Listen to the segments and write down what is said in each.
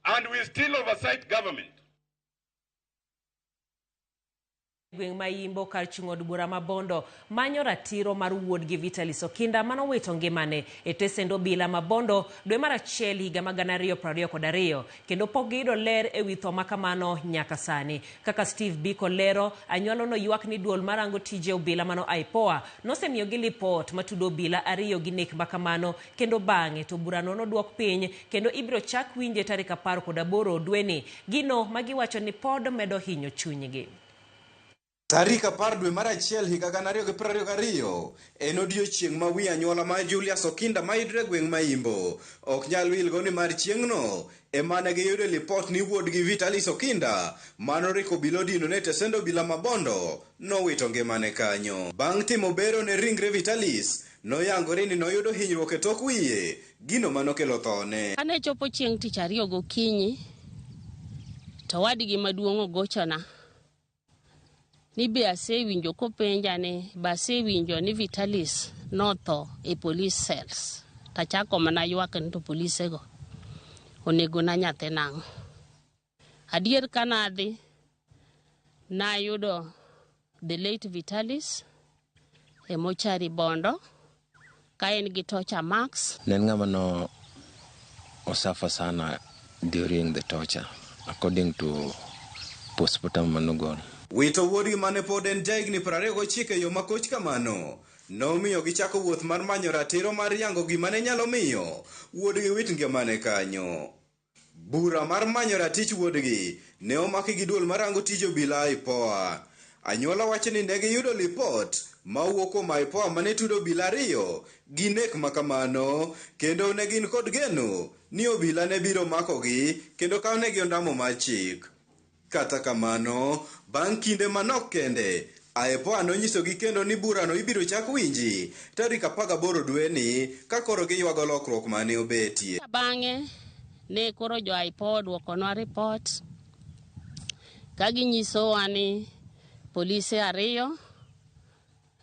And we still oversight government. Gweng' ma Yimbo kar chung' od bura ma Bondo manyo ratiro mar wuodgi Vitalis Okinda manowito ngimane e tesend obila ma Bondo dwe mar achiel higa ma 2022 kendo pok giyudo ler ewi tho ma kamano nyaka sani. Kaka Steve Biko lero, anyuolano ywak ni duol marango tije obila mano IPOA nosemiyogi lipot matudo obila ariyo gi nek ma kamano kendo bang'e to burano noduok piny kendo ibiro chak winje tarik 18 dweni, gino ma giwacho ni pod medo hinyo chunygi. Tarik 10 dwe mar achiel higa 2022 en odiochieng' ma wi anyuola mar Julius Okinda mayudre e gweng' ma Imbo ok nyal wilgo nimar chieng'no ema ne giyudo lipot ni wuodgi Vitalis Okinda manoriko obila odino ne tesend obila ma Bondo nowito ngimane kanyo. Bang' timo bero ne ringre Vitalis, noyangore ni noyudo hinyruok e tok wiye, gino manokelo thone. Kane chopo chieng' tich ariyo gokinyi, to owadgi maduong' ogochona ni be asewinjo kopenja ni be asewinjo ni Vitalis notho e police cells. Tachako mana ywak ni to polisego onego na nyathi nang'o. Adier ka nadhi, nayudo the late Vitalis e mochari Bondo ka en gi torture marks. Ne en ng'ama no osuffer sana during the torture according to postmortem manogol. Wito wuodgi mane pod en jahigni 29 e yo makoch kamano nomiyo gichako wuoth mar manyo ratiro mar yango gima ne nyalo miyo wuodgi wit ngimane kanyo. Bura mar manyo ratich wuodgi ne omaki gi duol marango tij obila IPOA. Anyuola wacho ni ne giyudo lipot mawuok kuom IPOA mane tudo obila ariyo gi nek makamano kendo ne gin kod geno ni obila ne biro makogi kendo kawnegi ondamo mar chik. Kata kamano, bang' kinde manok kende, IPOA nonyisogi kendo ni burano ibiro chak winji tarik 18 dweni ka koro giywago lokruok mane obetie. Bang'e ne koro jo IPOA oduokonwa report ka ginyisowa ni polise ariyo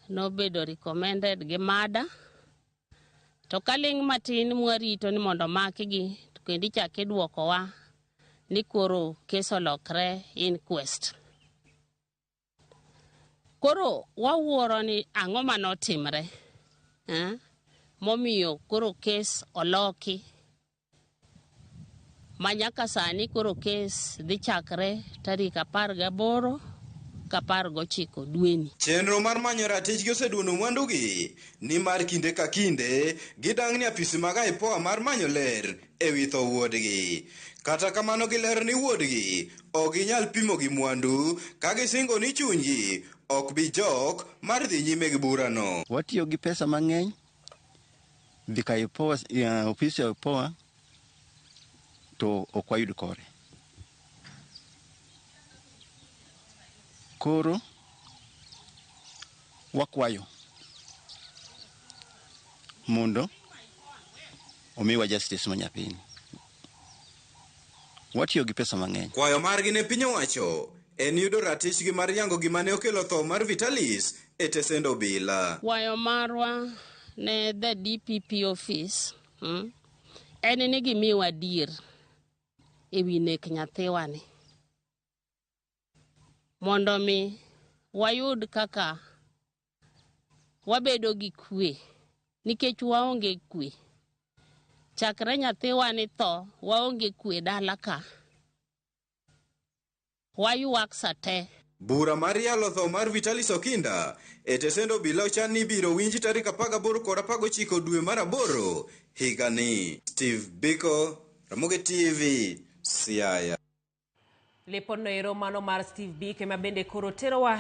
nobedo recommended gi murder. To kaling' matin mwarito ni mondo makgi to kendo ichak iduokowa ni koro kes olokre inquest. Koro wawuoro ni ang'o manotimre momiyo koro kes oloki ma nyaka sani koro kes dhi chakre tarik 18 ka 19 dweni. Chenro mar manyo ratichgi oseduono mwandugi nimar kinde ka kinde gidang'ni apisi mag IPOA mar manyo ler ewi tho wuodgi. Kata kamano giler ni wuodgi ok ginyal pimo gi mwandu ka gisingo ni chunygi ok bi jok mar dhi nyime gi burano. Watiyo gi pesa mang'eny dhi ka IPOA, ofis ya IPOA to ok wayud kore. Koro wakwayo mondo omiwa justice ma nyathini. Watiyo gi pesa mang'eny. Kwayo margi ne piny owacho en yudo ratichgi mar yango gima ne okelo tho mar Vitalis e tesend obila. Kwayo marwa ne the DPP office en ni gimiwa adier ewi nek nyathiwani mondo mi wayud kaka wabedo gi kwe nikech waonge kwe. Chakre nyathiwani tho waonge kwe dala ka. Waywak sate. Bura mar yalo tho mar Vitalis Okinda e tesend obila ochan ni ibiro winji tarik 18 kod 19 dwe mar aboro higani. Steve Biko, Ramogi TV, Siaya. Lipodno ero mano mar Steve Biko ema bende koro terowa